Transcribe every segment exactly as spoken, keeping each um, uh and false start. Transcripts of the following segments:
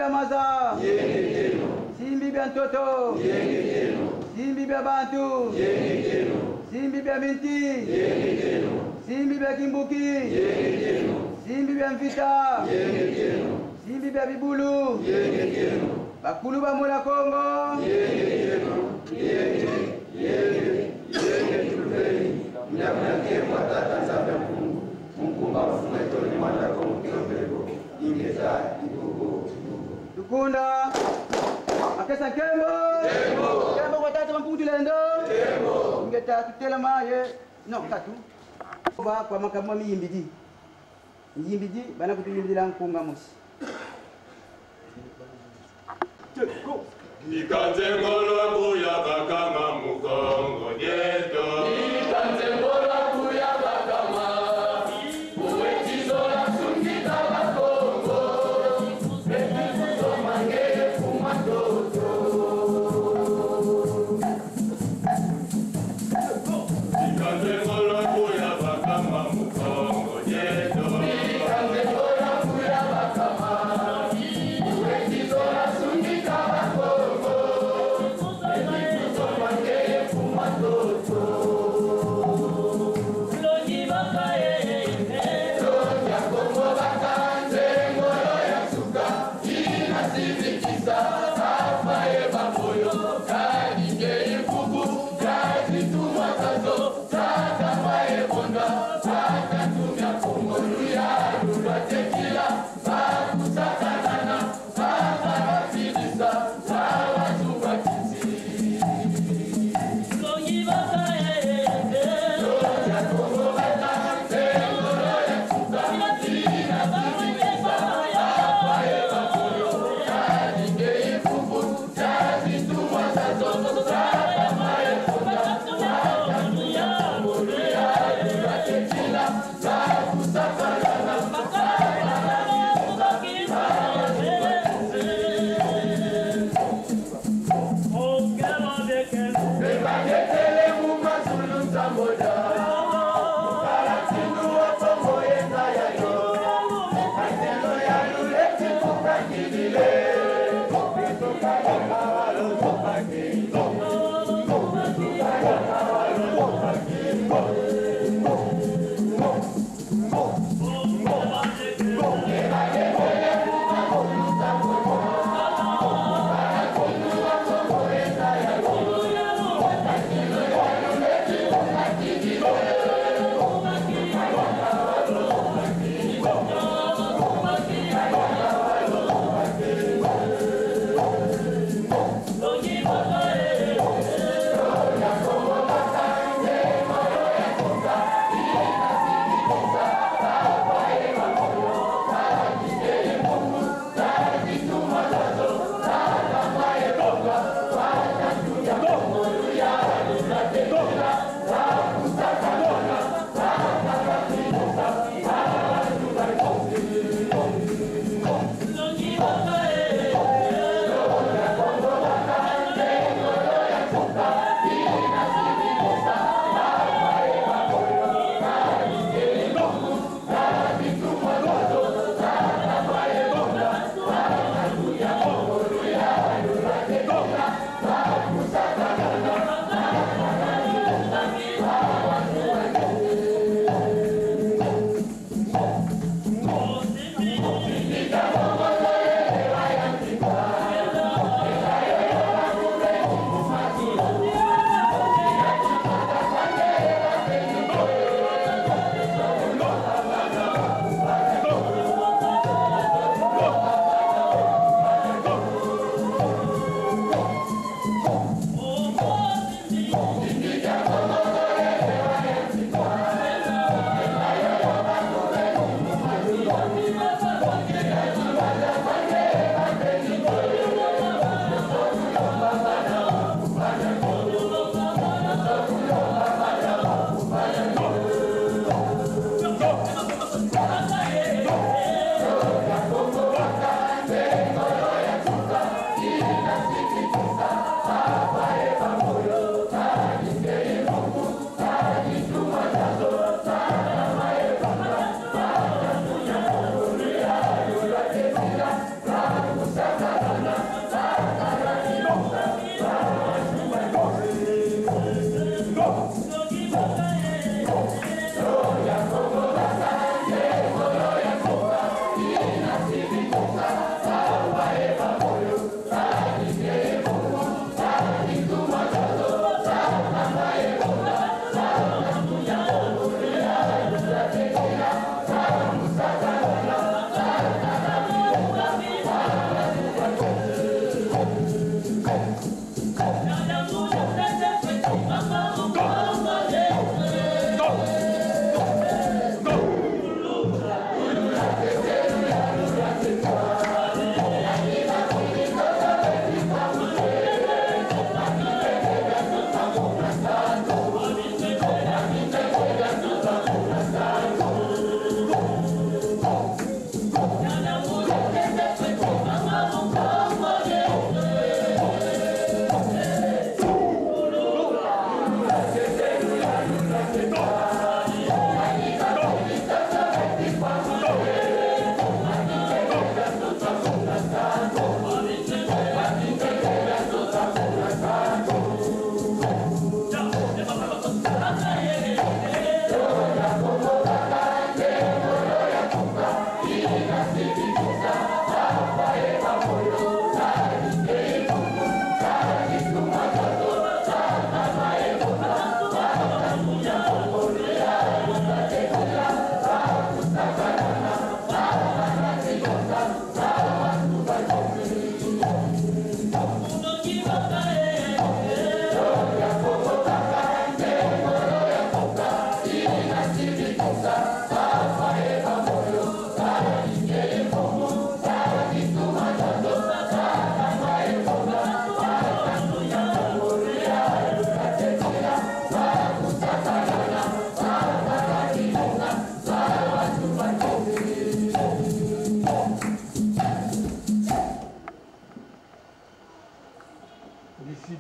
Maza. Yenge kieno. Simbi bia ntoto. Yenge kieno. Simbi bia bantu. Yenge kieno. Simbi bia minti. Yenge kieno. Simbi bia kimbuki. Yenge kieno. Simbi bia mvita. Yenge kieno. Simbi bia bibulu. Yenge kieno. Bakulu ba Mula Kongo. Yenge kieno. Yenge, yenge, yenge, tuluveni. Nyama ya nkembo a Tata Nzambi a Mpungu, mu nkumbu a Mfumu eto ni Mwanda Kongo Kilombero. Ingeta, ibubu, ibubu. Tukunda. Makesa, nkembo. Nkembo. Nkembo kwa Tata Mpungu Tulendo. Nkembo. Ingeta, tutelama ye. Non, katu. Kwa, kwa makambu ma miyimbidi. Miyimbidi, bana kutuyimbidila nkunga mosi. Ikanze ngolo kuya bakama mu Kongo dieto. Ikanze ngolo kuya bakama. Uweti zola sungika Bakongo. Betu zo mange kuma toto. Ikanze ngolo kuya bakama mu Kongo dieto. Ikanze ngolo kuya bakama. Uweti zola sungika Bakongo. Betu zo mange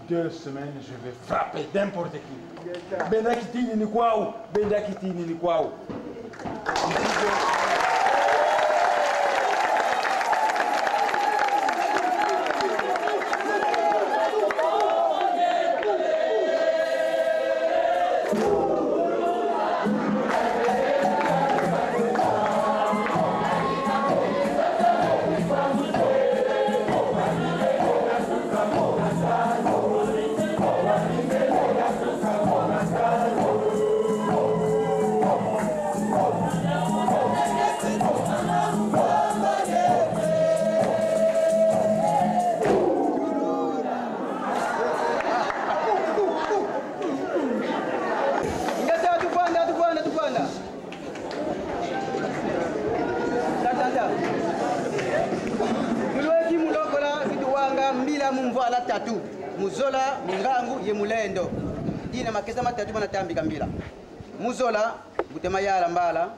Deux semaines, je vais frapper n'importe qui. Benda kitinini kwau, benda kitinini kwau. Ingeta, tuvanda, tuvanda, tuvanda. Tata, tata. Mu lweki mu lokola, si tuwanga mbila mu mvwala tatu: mu zola, mu ngangu ye mu lendo. Dina makesa matatu mana tambika mbila. Mu zola, mbuta Mayala Mbala.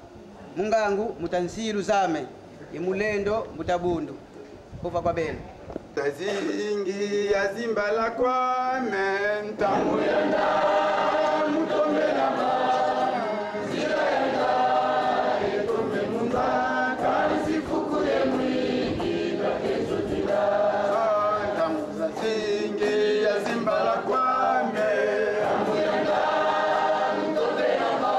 Mu ngangu, mbuta Nsilu Zame. Ye mu lendo, mbuta Bundu. Vova kwa beno. Zazingi ya zimbala kwame, ntangu yanda mu tombelama. Nzila yanda etombe mu nza, kansi fuku ye mwingi, kakenzudila. Ntangu zazingi ya zimbala kwame, ntangu yanda mu tombelama.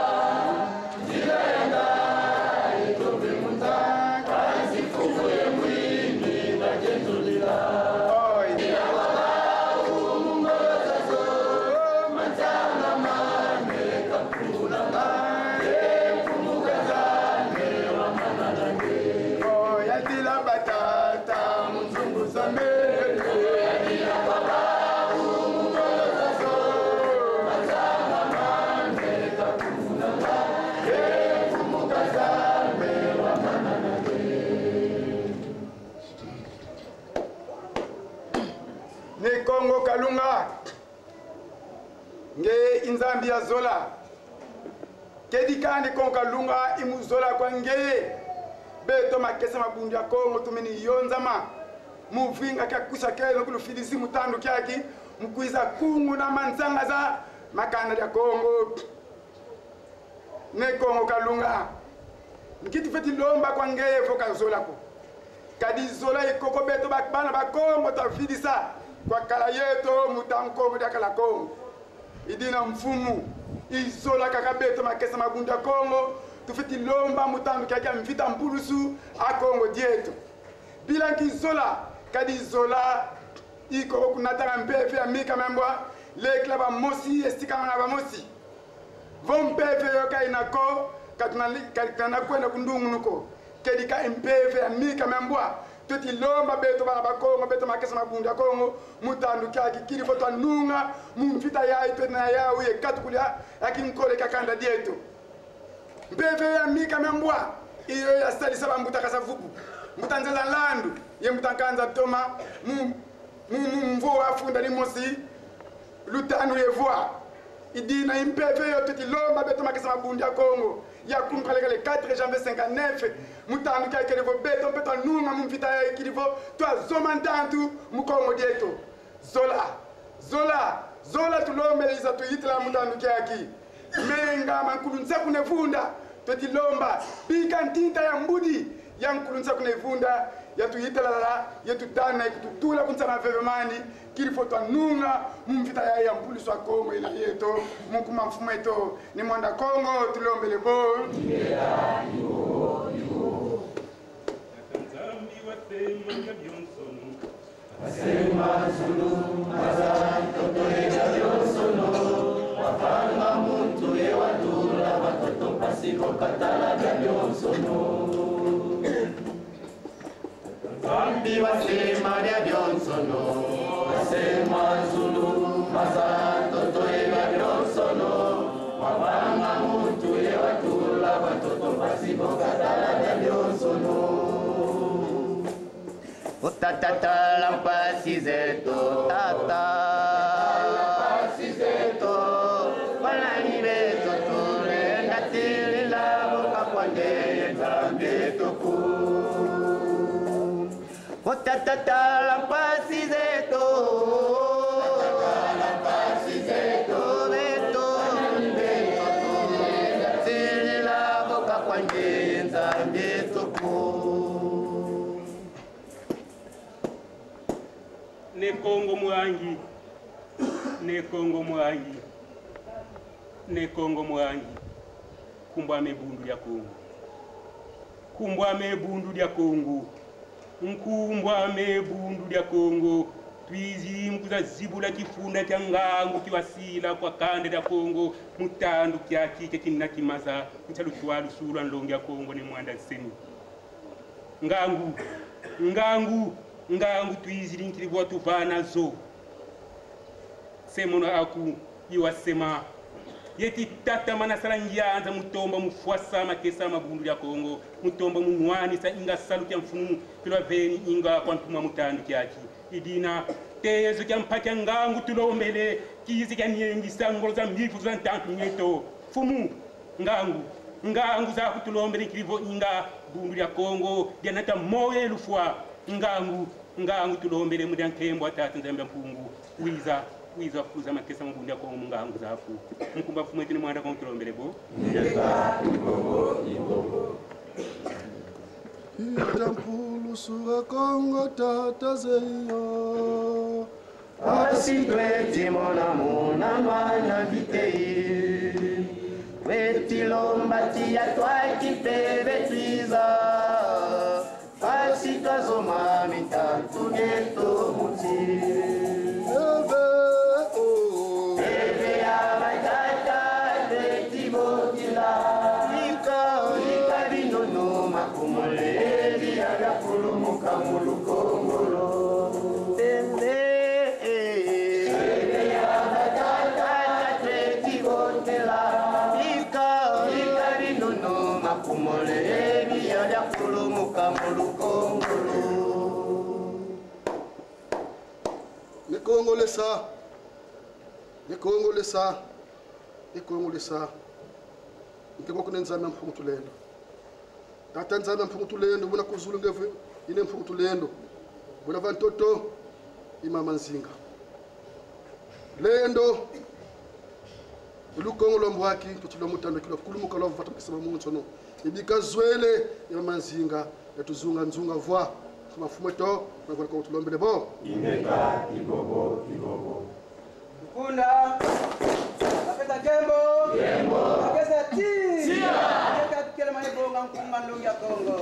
Ne Kongo Kalunga, nge i Nzambi ya zola. Kedika Ne Kongo Kalunga, i mu zola kwa ngeye. Beto makesa ma Bundu dia Kongo tumeni yonzama mu vinga kia kwisa keno ku lufidisi mu tandu kiaki, mu kwiza kunguna mansanga za makanda dia Kongo. Ne Kongo Kalunga, nki tufweti lomba kwa ngeye vo ka zola ko? Kadi zola i koko beto ba-, bana ba Kongo twavidisa kwa kala yeto mu ntangu Kongo diakala Kongo. I dina mfumu, i zola kaka beto makesa ma Bundu dia Kongo tufweti lomba mu tandu kia, kia mvita mpulusu a Kongo dieto. Bila nki zola, kadi zola i koko kunatanga mpeve ya mika mia mbwa, lekila bamosi ye sikama na bamosi. Vo mpeve yo ka ina ko, ka tuna li-, ka tuna kwenda ku ndungunu ko. Kedika i mpeve ya mika mia mbwa tweti lomba beto bana ba Kongo, beto makesa ma Bundu dia Kongo, mu tandu kiaki kidi vo twanunga mu mvita yayi tweti na yawu ye katukulu ya kinkole kia kanda dieto. Mpeve ya mika mia mbwa, i yo yasadisa bambuta Kasa-Vubu, mbuta Nzeza Nlandu ye mbuta Nkanza Toma mu, mu, mu mvu wa funda dimosi, lutanu ye vwa. I dina i mpeve yo tweti lomba beto makesa ma Bundu dia Kongo, ya kumpaleka le quatre janvier cinquante-neuf, mu tandu kiaki kidi vo beto mpe twanunga mu mvita yayi kidi vo twazoma ntantu mu Kongo dieto. Zola, zola, zola tulombele, yiza tuyitila mu tandu kiaki. Menga ma Nkulu Nsaku Ne Vunda, tweti lomba, bika ntinta ya mbudi ya Nkulu Nsaku Ne Vunda, yatuyitalala, yatutana, ye kututula ku nsa maveve mandi, kidi vo twanunga mu mvita ya, ya mpulusu a Kongo ina yeto, mu kuma mfumu eto Ne Mwanda Kongo, tulombele bo. Nzambi wasema bia bionsono. Wasema zulu, mbaza, ntoto ye bia bionsono. Wavanga muntu ye watula bantoto mpasi vo katala bia bionsono. Nzambi wasema bia bionsono. Wasema zulu, mbaza, ntoto ye bia bionsono. Wavanga muntu ye watula bantoto mpasi vo katala bia bionsono. O Tata, tala mpasi zeto, Tata. Tala mpasi zeto, banani beto tulenda tilila, vo ka kwa ngeye Nzambi eto ko. O Tata, tala mpasi zeto. Ne Kongo mwangi, ne Kongo mwangi, ne Kongo mwangi. Nkumbu ame Bundu dia Kongo. Nkumbu ame Bundu dia Kongo. Nkumbu ame Bundu dia Kongo. Twizi mu kwiza zibula kifunda kia ngangu ki wasila kwa kanda dia Kongo, mu tandu kiaki kia kina kimaza, mu tia lutwalu sulu a nlongi a Kongo Ne Muanda Nsemi. Ngangu, ngangu, ngangu, twizidi nkili vo tuvana zo. Se mono aku, i wasema. Yeti tatamana sala ngianza mu tomba mu fwasa makesa ma Bundu dia Kongo, mu tomba mu nwanisa inga salu kia mfumu ki lwaveni inga kwa ntuma mu tandu kiaki. I dina, tezo kia mpaki a ngangu tulombele, kizi kia niengisa ngolo za mivu za ntantu mieto. Mfumu, ngangu, ngangu zaku tulombele nkili vo inga Bundu dia Kongo dia nata moyo ye lufwa. Ngangu, ngangu tulombele mu dia nkembo a Tata Nzambi a Mpungu. Wiza, wiza fuluza makesa ma Bundu dia Kongo mu ngangu zaku. Mu nkumbu a mfumu eto Ne Muanda Kongo tulombele bo. Ingeta, i bobo, i bobo. Ingeta mpulusu a Kongo, tata zeyo. Mpasi tweti mona, mona mwana viteyi. Tweti lomba tiya twaki mpeve twiza. Mpasi twazoma mitantu mieto mu nsi. Mpeve, oh. Mpeve ya batata tweti bokila. Ika. Ika binunu makumole, biya bia kulumuka mu lukongolo. Mpeve, eh. Mpeve ya batata tweti bokila. Ika. Ika binunu makumole, biya bia kulumuka mu lukongolo. Ne Kongo lesa. Ne Kongo lesa. Ne Kongo lesa. Ntekoko Ne Nzambi a Mpungu Tulendo. Tata Nzambi a Mpungu Tulendo, buna ku zulu nge vo i Ne Mpungu Tulendo. Buna va ntoto i Mama Nzinga. Lendo. Lukongo lwa mbwaki, tuti lwa mutanda, ki lwa kulumuka lwa vata kisama monsono. I bika zwele, i Mama Nzinga, ya tuzunga nzunga vwa. Kuma fumu eto, na vwa Kongo tulombele bo. Ingeta, i bobo, i bobo. Nkunda, baketa kembo. Kembo. Baketa ti. Tia. Baketa kele mane bonga nkumbu a nlongi a Kongo.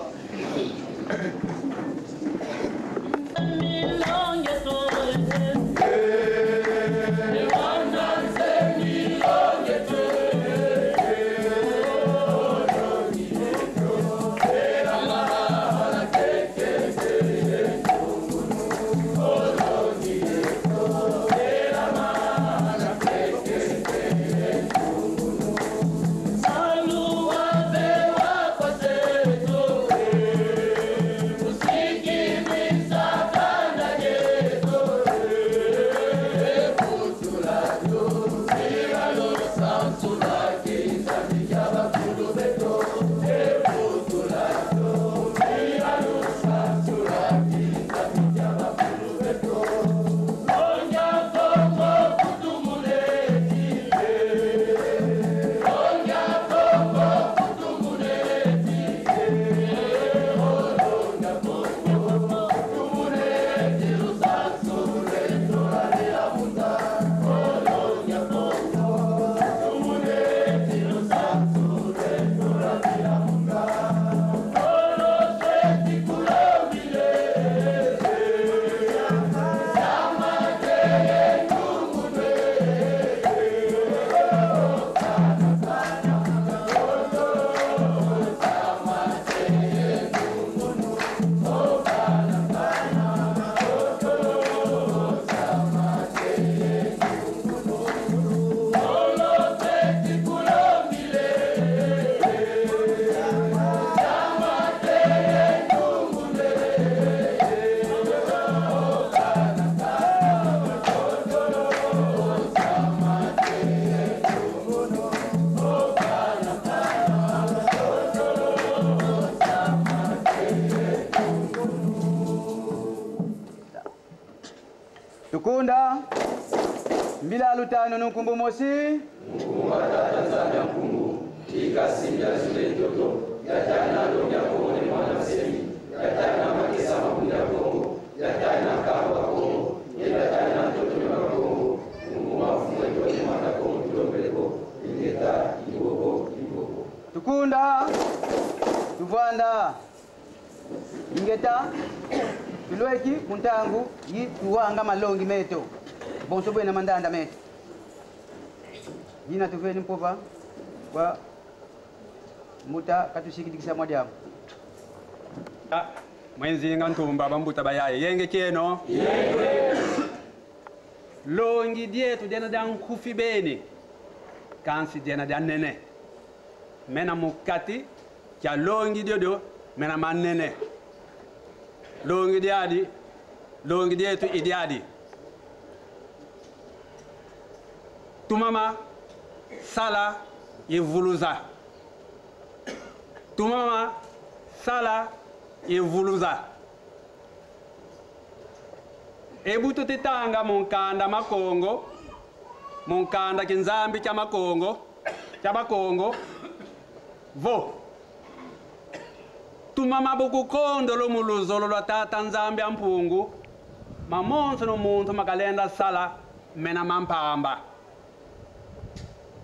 Tukunda, mbila lutanu nu nkumbu mosi. Nkumbu a Tata Nzambi a Mpungu, i kasimbi ya zulu ye ntoto, ya tana nlongi a Kongo Ne Muanda Nsemi, ya tana makesa ma Bundu dia Kongo, ya tana nkangu a Kongo, ye Nda. Ingeta, tulweki mu ntangu yi tuwanga malongi meto. Bonso bwena mandanda meto. Dina tuveni mpova kwa mbuta katusikidikisa mwa diambu. Ah, mwenzinga ntumba bambuta bayaye. Yenge kieno. Longi dieto diena dia nkufi beni, kansi diena dia nene. Mena mu kati kia longi diodio, mena manene. Longi diadi, longi dieto i diadi: tumama, sala ye vuluza. Tumama, sala ye vuluza. E bu tuti tanga mu nkanda Ma Kongo, mu nkanda kinzambi kia Ma Kongo, kia Bakongo, vo: tumama bu kukondolo mu luzolo lwa Tata Nzambi a Mpungu, mamonsono muntu makalenda sala mena ma mpamba.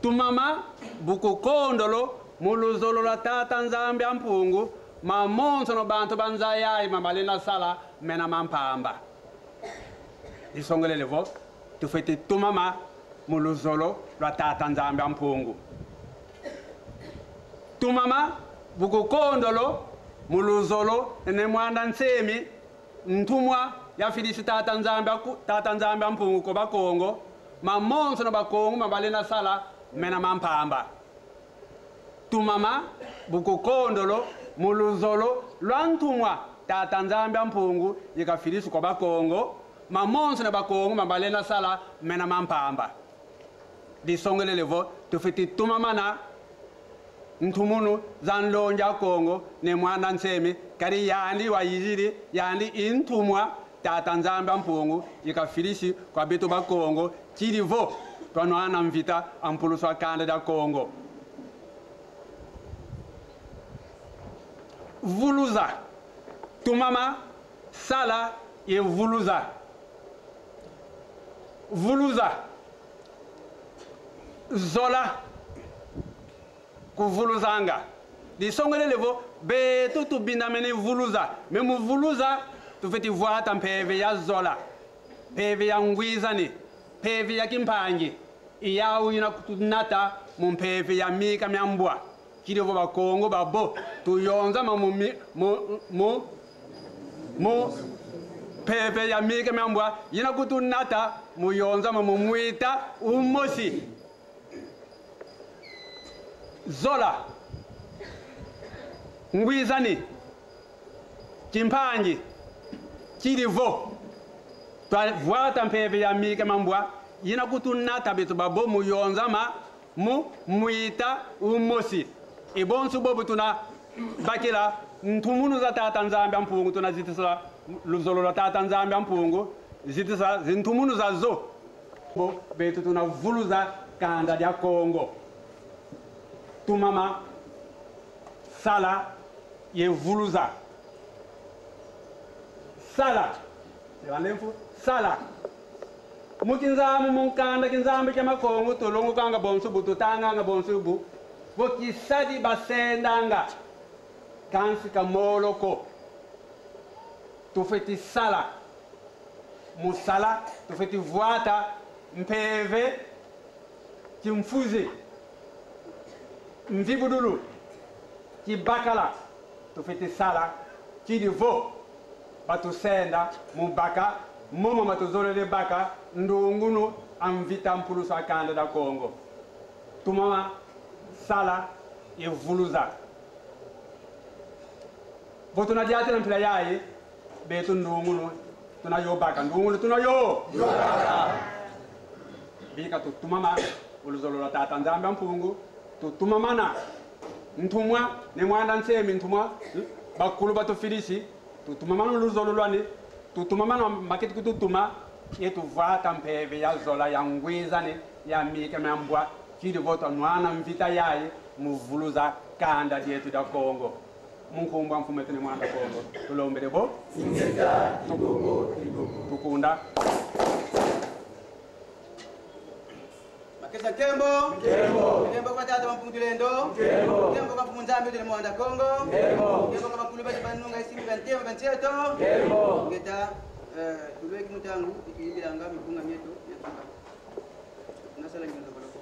Tumama bu kukondolo mu luzolo lwa Tata Nzambi a Mpungu, mamonsono bantu ba nza yayi mabalenda sala mena ma mpamba. Disongele vo, tufweti tumama mu luzolo lwa Tata Nzambi a Mpungu. Tumama bu kukondolo mu luzolo Ne Muanda Nsemi, ntumwa yafidisi Tata Nzambi a ku-, Tata Nzambi a Mpungu kwa Bakongo, mamonsono Bakongo mabalenda sala mena ma mpamba. Tumama bu kukondolo mu luzolo lwa ntumwa Tata Nzambi a Mpungu yi kafidisi kwa Bakongo, mamonsono Bakongo mabalenda sala mena ma mpamba. Disongele vo, tufweti tumamana ntumunu za nlongi a Kongo Ne Muanda Nsemi, kadi yandi wayizidi, yandi i ntumwa Tata Nzambi a Mpungu yi kafidisi kwa beto Bakongo, kidi vo twanwana mvita a mpulusu a kanda dia Kongo. Vuluza. Tumama, sala ye vuluza. Vuluza. Zola. Kuvuluzanga. Disongele vo, beto tubindamene vuluza. Mais mu vuluza, tufweti vwata mpeve ya zola, mpeve ya ngwizani, mpeve ya kimpangi. I yawu yina kutunata mu mpeve ya mika mia mbwa. Kidi vo Bakongo babo, tuyonzama mu mi-, mu, mu, mu mpeve ya mika mia mbwa, yina kutunata mu yonzama mu mwita umosi. Zola, ngwizani, kimpangi, kidi vo twavwata mpeve ya mika mia mbwa, yina kutunata beto babo mu yonzama mu mwita umosi. I bonso bobo tuna bakila ntumunu za Tata Nzambi a Mpungu, tuna zitisa luzolo lwa Tata Nzambi a Mpungu, zitisa zintumunu zazo. Bo, beto tuna vuluza kanda dia Kongo. Tumama, sala ye vuluza. Sala. Levande mfu, sala. Mu kinzambi, mu nkanda kinzambi kia Makongo, tulongokanga bonso bu, tutanganga bonso bu, vo kisadi basendanga, kansi ka molo ko. Tufweti sala. Mu sala, tufweti vwata mpeve, kimfuzi, mvibudulu, kibakala, tufweti sala, kidi vo batusenda mu baka momo matuzolele baka ndungunu a mvita mpulusu a kanda dia Kongo. Tumama, sala ye vuluza. Vo tuna diatila mpila yayi, beto ndungunu tuna yo baka, ndungunu tuna yo. Yo baka. Bika tutumama mu luzolo lwa Tata Nzambi a Mpungu, tutumamana ntumwa, Ne Muanda Nsemi ntumwa, bakulu batufidisi, tutumamana luzolo lwani, tutumamana maketi kututuma, ye tuvwata mpeve ya zola, ya ngwizani, ya mika mia mbwa, kidi vo twanwana mvita yayi mu vuluza kanda dieto dia Kongo. Mu nkumbu a mfumu eto Ne Muanda Kongo, tulombele bo. Ingeta, Kikongo, Kikongo. Tukunda. Kesa nkembo. Nkembo. Nkembo kwa Tata wa Mpungu Tulendo. Nkembo. Nkembo kwa Mfumu Nzambi Ntele Mwanda Kongo. Nkembo. Nkembo kwa bakulu beto banunga ye simbi bia ntemo bia nsi eto. Nkembo. Ingeta, eh, tulweki mu ntangu, ikibilanga mibunga mieto mia nsuka. Nasala nyondo baloko.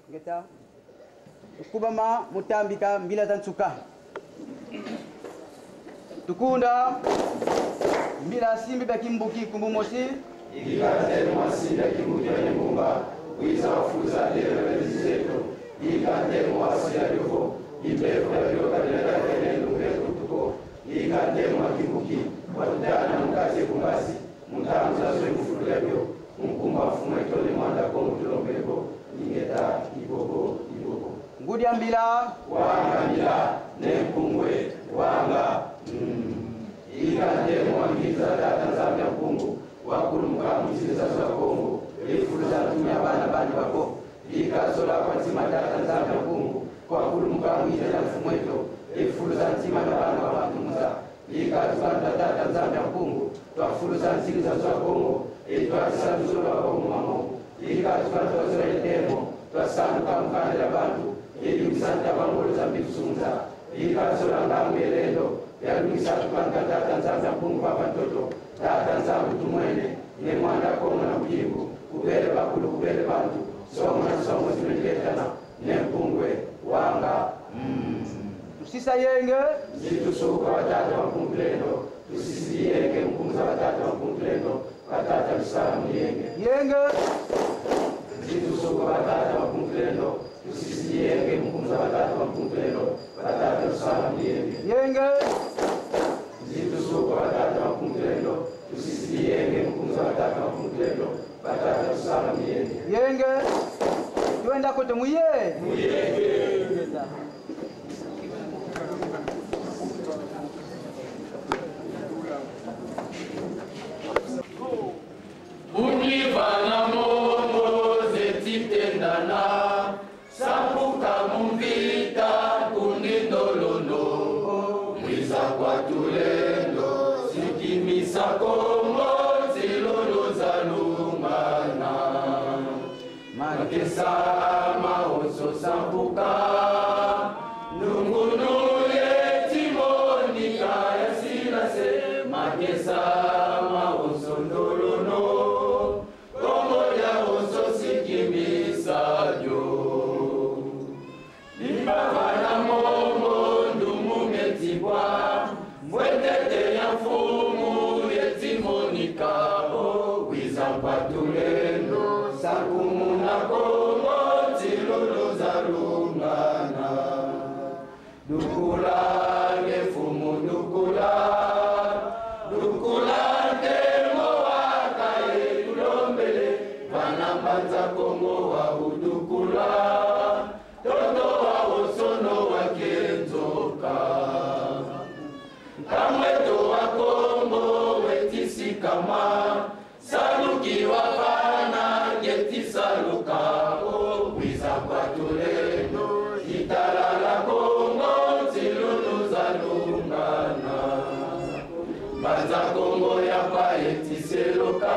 Ingeta, tukubama mu tambika mbila za nsuka. Tukunda mbila simbi bia kimbuki nkumbu mosi. Yika ntemo wa simbi bia kimbuki bia Nyambumba, wiza wafulusa lelo na nzi zeto. Yika ntemo wa sila dio vo, bimbevo bia bioka bina kaka ne lumbu ya kutuko. Yika ntemo wa kimbuki, watutana mu nkazi ye ku mbazi, mu ntangu zazo ye mu fulu diabio, mu nkumbu a Mfumu eto Ne Mwanda Kongo tulombele bo. Ingeta, i bobo, i bobo. Ngudi a mbila. Wanga mbila, Ne Mpungu e, wanga. Mm. Yika ntemo wa nginza Tata Nzambi a Mpungu, wakulumuka mu nzila za Kongo, ye fulusa ntima ya bana bandi babo. Yika zola kwa ntima Tata Nzambi a Mpungu, kwakulumuka mu nzila ya Mfumu eto, ye fulusa ntima ya bana ba bantu mu nza. Yika tukantwa Tata Nzambi a Mpungu, twafulusa nzila za Kongo, ye twadisa luzolo lwa Kongo mamo. Yika tukantwa zola ye ntemo, twasanduka mu kanda dia bantu, ye dungisa ntaba ngolo za mbi kusungula. Yika zola, ngangu ye lendo, yalungisa tukantwa Tata Nzambi a Mpungu Papa Ntoto, Tata Nzambi tumwene, Ne Mwanda Kongo na mudimbu, kubele bakulu, kubele bantu, nsongo na nsongo zimene ketana, Ne Mpungu e, wanga. Mm. Tusisa yenge. Nzitusu kwa Tata wa Mpungu Tulendo, tusisidi yenge mu nkumbu za batata wa Mpungu Tulendo, batata lusala mu yenge. Yenge. Nzitusu kwa batata wa Mpungu Tulendo, tusisidi yenge mu nkumbu za batata wa Mpungu Tulendo, batata lusala mu yenge. Yenge. Nzitusu kwa batata wa Mpungu Tulendo, tusisidi yenge mu nkumbu za batata wa Mpungu Tulendo, batata lusala mu yenge. Yenge. Twenda kote mu ye. Mu yenge. Univana momo zeti tendana, sambuka mu mvita, kundi ndolono, mwiza kwa tulendo, sikimisa Kongo, nzilolo za lungana. Makesa mawonso sambuka, ndungunu yeti monika ya sila se. Makesa mawonso ndolono, Kongo diawonso sikimisa dio. Limbavana momo ndumbu meti bwa, mbwetete ya mfumu yeti monika, o wiza mpatule Dukula, nge Mfumu, dukula. Dukula, ntembo wa kaka tulombele. Vana Mbanza Kongo wa udukula. Ntoto wa wonsono wa kenzoka. Ntangu eto wa Kongo weti sikama. Salu ki wavana keti saluka, o wiza kwa tulendo. Italala Kongo, nsilulu za lungana. Mbanza Kongo ya mpa eti seluka,